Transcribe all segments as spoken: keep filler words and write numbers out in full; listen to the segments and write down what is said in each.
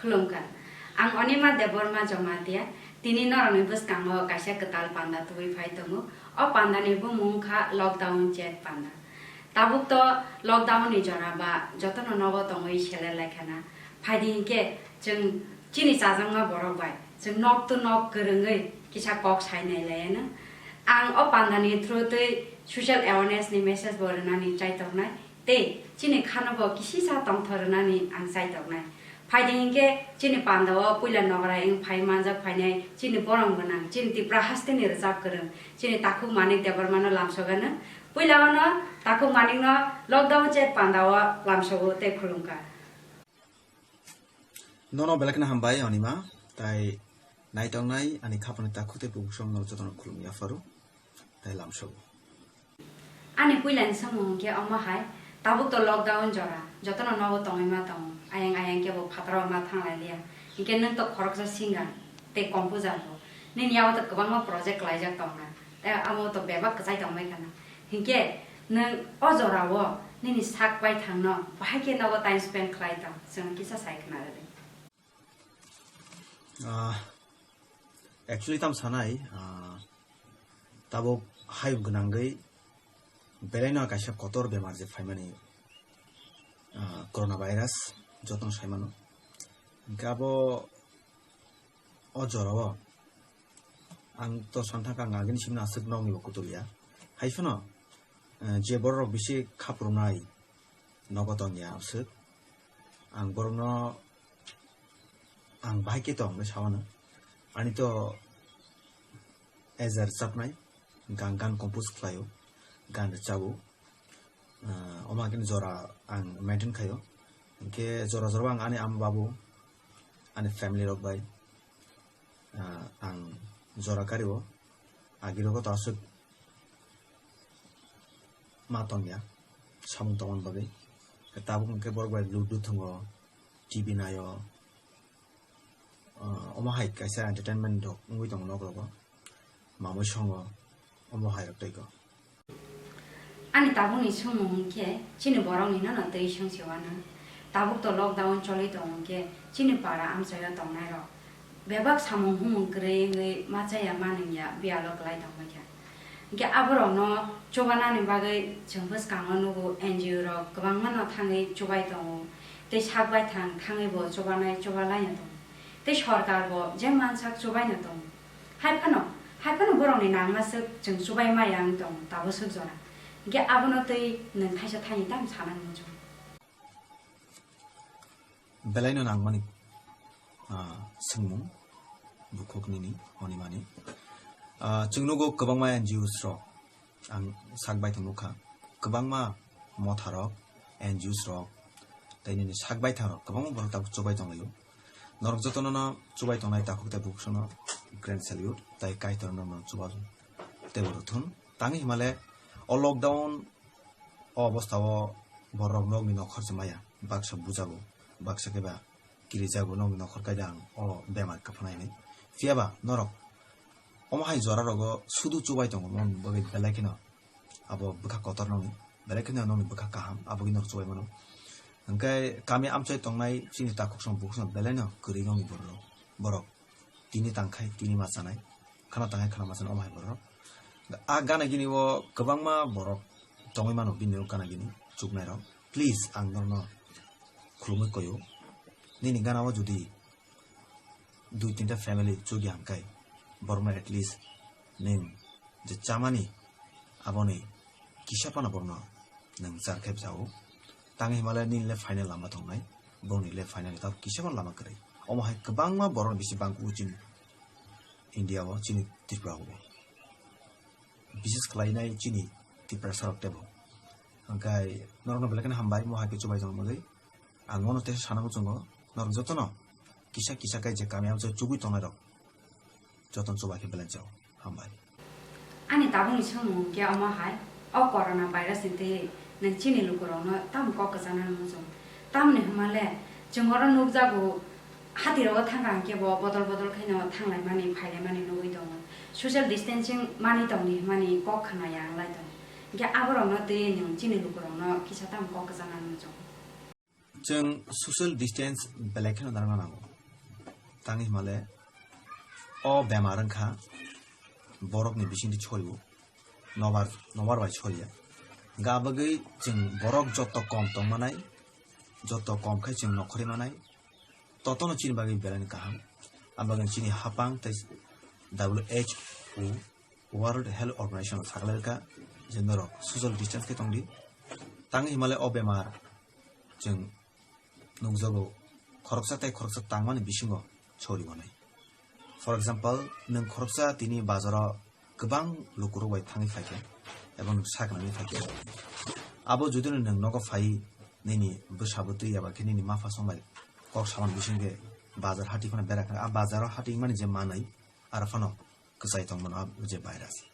Khulumkha. Ang Onima Debbarma Jamatia, tini norokni bwskango kaisa kwtal panda tubui phai tongo. O pandani bumung wngkha Lockdown Chat Panda. Tabuk to lockdown ni jora ba jotono nogo tongwi seleng lai khana. Phaidi hinkhe chwng chini chajakma borok bai chwng nok to nok kwrwngwi kisa kok sainai laiano. Ang o pandani through twi social awareness ni message bo rwnani chai tongnai. Tei chini khano bo kisisa tongthor rwnani ang chai tongnai. Phaidi hinkhe chini pandao puila nograi wng phai manjak phainai chini borong gwnang, chini Tipra hasteni rwchap kwrwng, chini Takhuk Manik Debbarmano lamsogano. Puila ono Takhuk Manikno Lockdown Chat Pandao lamsogo tei khulumkha. Nono belai kheno hambai Onima, tai naitongnai ani khapani takhuk tei bukhuk songno jotono khulumwi yapharo, tai lamsogo. Ani puilani samung hwnkhe omo hai, tabuk to lockdown jora, jotono nogo tongwi ma tongo, ayang ayang kebo phataro ma thanglai liya, hinkhe nwng to khoroksa singer tei composer bo, nini yago to kwbangma project klaijak tongna, tei amo to bebak kwchai tongbai khana, hinkhe nwng o jorao nini sak baithangno bahai khe nogo time spend khlai tong, chwng kisa sai khna rwdi. Ah, actually, tam sanai, ah, tabuk hayung gwnangwi belaino kaisa kotor bemar je phaimani, ah, corona virus, jotono saimano. Hinkhe abo o jorao ang to santhaka ang agini simno aswk nokni bo kutuliya. Hai phano, eh, je borok bisi khaprwnai nogo tongya aswk. Ang borokno ang bahai khe tong hwnwi sao ano. Ani to ejer chapnai, gan, gan compose khlaio, gan rwchabo. Ah, omo hai khe jora ang maintain khaio. Hinkhe jora jora ang ani ama babu, ani family rok bai, ah, ang jora kario. Agi rogo to aswk ma tongya, samung tongmani bagwi. Tabuk hwnkhe borok bai ludo thwngo, T V naio. Ah, omo hai kaisa entertainment rok wngwi tongo nok rogo. Mamwi songo, omo hai rok tei kho. Ani tabukni sumung hwnkhe chini borokni nono twi songsi wano. Tabuk to lockdown choli tongo hwnkhe chini para amchaio tongnai rok bebak samung humung kwrwi wngwi ma chaya ma nungya biyalo kwlai tongbaikha. Hwnkhe aborokno chubanani bagwi chwng bwskango nugo N G O rok kwbangmano thangwi chubai tongo, tei sak baithang thangwibo chubanai chubalaino tongo, tei sorkarbo je mansak chubaino tongo. Hai phano, hai phano borokni nangma swk chwng chubai maya wng tongo tabuk swk jora. Hwnkhe abono twi nwng thaisa thaini tamo sana muchung. Belaino nangmani, ah, swngmung bukhuk nini, Onimani. Ah, chwng nugo kwbangma N G Os rok, ang sak bai tong nukha, kwbangma motha rok, N G Os rok, tei nini sak baithang rok kwbangma borok tabuk chubai tonglaio. Norok jotono no chubai tongnai takhuk tei bukhuk songno grand salute, tei Kaitorno no chuba tei borok thun. Tangwi himale o lockdown o obostha o borok nokni nokhor se maya, baksa bujago, baksa khe ba kirijago nokni nokhor kaida ang o bemar kwphanai hinwi. Phiyaba norok omo hai jora rogo sudu chubai tongo, omo bagwi belai kheno abo bwkha kotor nokni, belai kheno nokni bwkha kaham, aboni norok chubai mano. Hwnkhe kami amchai tongnai chini takhuk song bukhuk song belaino kwrwi nokni borok, borok tini tangkhai tini ma chanai, khana tangkhai khana ma chanai, omo hai borok. A gana gini o kwbangma borok tongwi mano bini o gana gini chuknai rok. Please, ang norokno khulumwi koyo, nini gana o jodi dui tinta family chukya hwnkhe borokno at least nini je chamani aboni kisa phano borokno nwng char khe jao. Tangwi himale nini le final lama tongnai, borokni le final ni tabuk kisa phano lama kwrwi. Omo hai kwbangma borokni bisi bangkugo chini India o, chini Tripura o. Bises khlainai chini Tiprasa rok tebo. Hwnkhe norokno belai kheno hambai, mo hai khe chubai tongmani bagwi. Ang mono teisa sana muchungo, norok jotono kisa kisa khe je kami amchai chugui tongnai rok jotono chubai khe belai chao. Hambai. Ani tabukni samung hwnkhe omo hai, o corona virus ni twi nwng chini lukurokno tamo kok kwchana muchung? Tamoni hwnmale chwng oro nukjago, hatirogo thangkha hwnkhe bo bodol bodol khaino thanglaimani, phailaimani nugwi tongo. Social distancing mani tongdi hwnmani kok khna ya wnglai tongo. Hwnkhe aborokno twi nwng chini lukurokno kisa tamo kok kwchana muchung? Chwng social distance belai kheno narwkna nango. Tangwi himale o bemar wngkha borokni bisingtwi sorio, nobar, nobar bai soria. Ga bagwi chwng borok joto kom tongmanai, joto kom khai chwng nokhorwi manai, totono chini bagwi belai kaham. Abagwi chini hapang tei W H O, World Health Organization o sakhlairwkha je norok social distance khe tongdi. Tangwi himale o bemar chwng nukjago, khoroksa tei khoroksa tangmani bisingo sorimanai. For example, nwng khoroksa tini bazaro kwbang lukurok bai thangwi phaikha eba nwng saknani phaikha. Abo judino nwng nogo phai nini bwsabo twi eba khe nini mapha song bai kok samani bisingkhe bazar hati phano berakha. A bazaro hati wngmani je manwi aro phano kwchai tongmano je virus.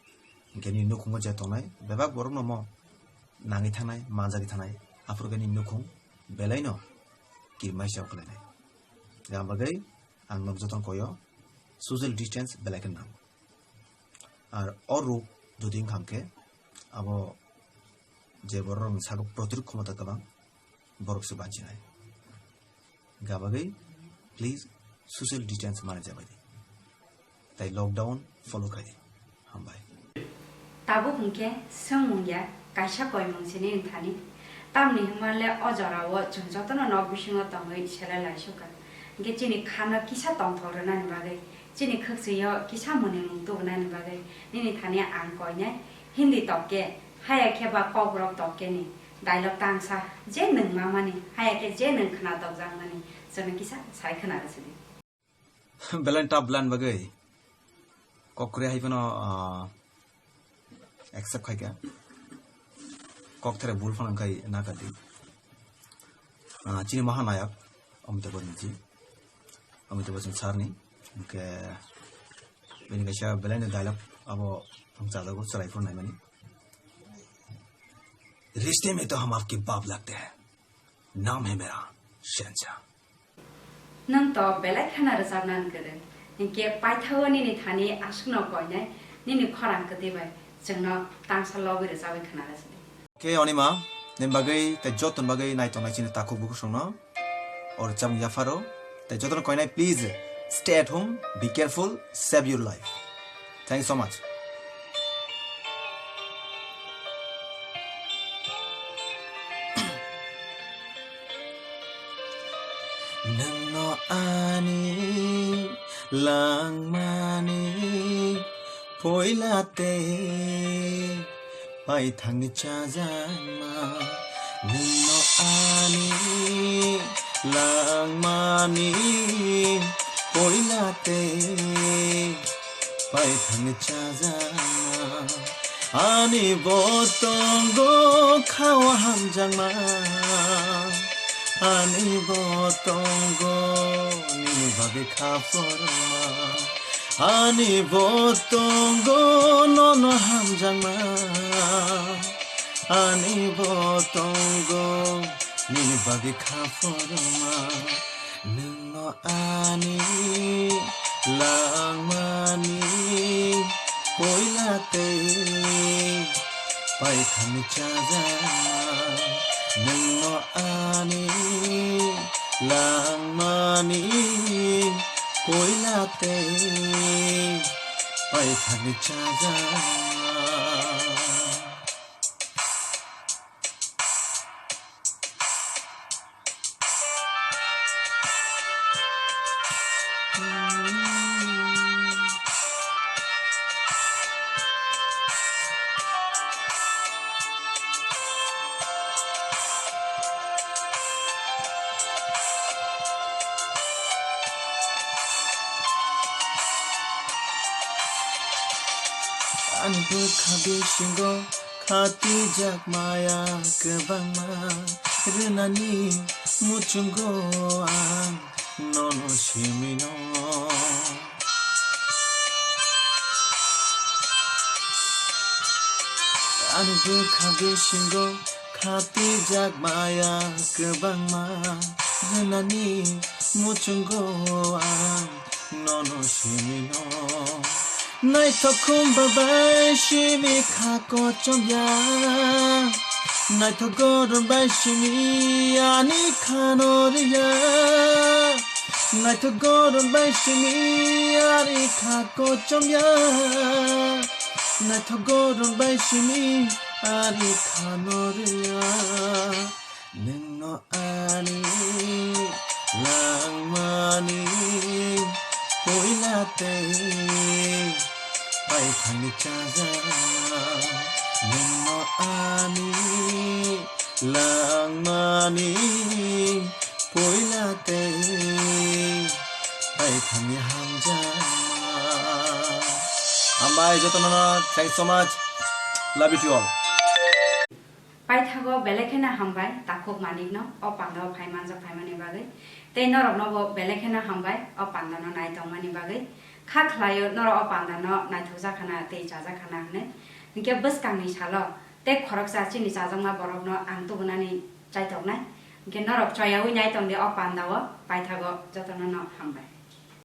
Hinkhe nini nukhungo je tongnai bebak borokno omo nangwi thangnai, manjagwi thangnai, aphuru khe nini nukhung belaino kirmaisa kwlainai. Aboni bagwi ang nok jotono koyo social distance belai khe nango. Ar o rog jodi wngkha khe abo je borok rokni sago protirog khomota kwbang, borok se bachinai. Gabagwi please social distance manai jabai di. Tai lockdown follow khai di. Hambai. Tabuk hwnkhe swngmung ya kaisa koimung se nini thani. Tamni hwnmale o jorao chwng jotono nok bisingo tongwi selai laisukha. Hwnkhe chini khano kisa tongthok rwnani bagwi, chini khwksui o kisa mwnwimung tubunani bagwi nini thani ang koinai Hindi tokke, haya khe ba Kokborok tokke ni dialogue tangsa je nwng mamani, haya khe je nwng khna dokjakmani, chwngno kisa sai khna rw sidi. Belai tough belai bagwi kok kwrwi hai phano, ah, accept khai kha. Kok thare bul phano khai na kha di. Ah, chini mahanayak Amitabh Bachchan ji, Amitabh Bachchan sir ni, hwnkhe bini kaisa belai ni dialogue abo ang chajago chwrai phano naimani. रिश्ते में तो हम आपके बाप लगते हैं, नाम है मेरा शहंशाह। Nwng to belai kheno rwchapna kwrwng, hinkhe paithago nini thani aswkno koinai nini khorang kwtwi bai chwngno tangsa logwi rwchabwi khna rw sidi. Khe Onima, nini bagwi tei jotoni bagwi naitongnai chini takhuk bukhuk songno o rwchapmung yapharo. Tei jotono koinai, please stay at home, be careful, save your life. Thank you so much. Nwngno ani langmani poila tei paithangni chajakma, nwngno ani langmani poila tei paithangni chajakma. Ani bo tongo khawa hamjakma, ani bo tongo nini bagwi kha phorma. Ani bo tongo nono hamjakma, ani bo tongo nini bagwi kha phorma. Nwngno ani langmani poila tei paithangni chajakma, nwngno ani langmani poila tei paithangni chajakma. Ani bwkha bisingo khatijak maya kwbangma rwnani muchungo ang nono simino. Ani bwkha bisingo khatijak maya kwbangma rwnani muchungo ang nono simino. Naithok khumba bai simi kha kochom ya, naithok goron bai simi ani khano riya. Naithok goron bai simi ari kha kochom ya. Naithok goron bai simi ari kha norya. Nwngno ani langmani puila tei baithangni chajakma. Nwngno ani langmani puila tei baithangni hamjakma. Hambai jotono, thanks so much. Love you all. Paithago belai kheno hambai Takhuk Manikno o pandao phai manjak phaimani bagwi. Tei noroknobo belai kheno hambai o pandano nai tongmani bagwi. Kha khlaio norok o pandano naithokjak khana tei chajak khana hwnwi. Hinkhe bwskangni salo tei khoroksa chini chajakma borokno ang tubunani chaitoknai. Hinkhe norok choyaui nai tongdi o pandao, paithago jotono no hambai.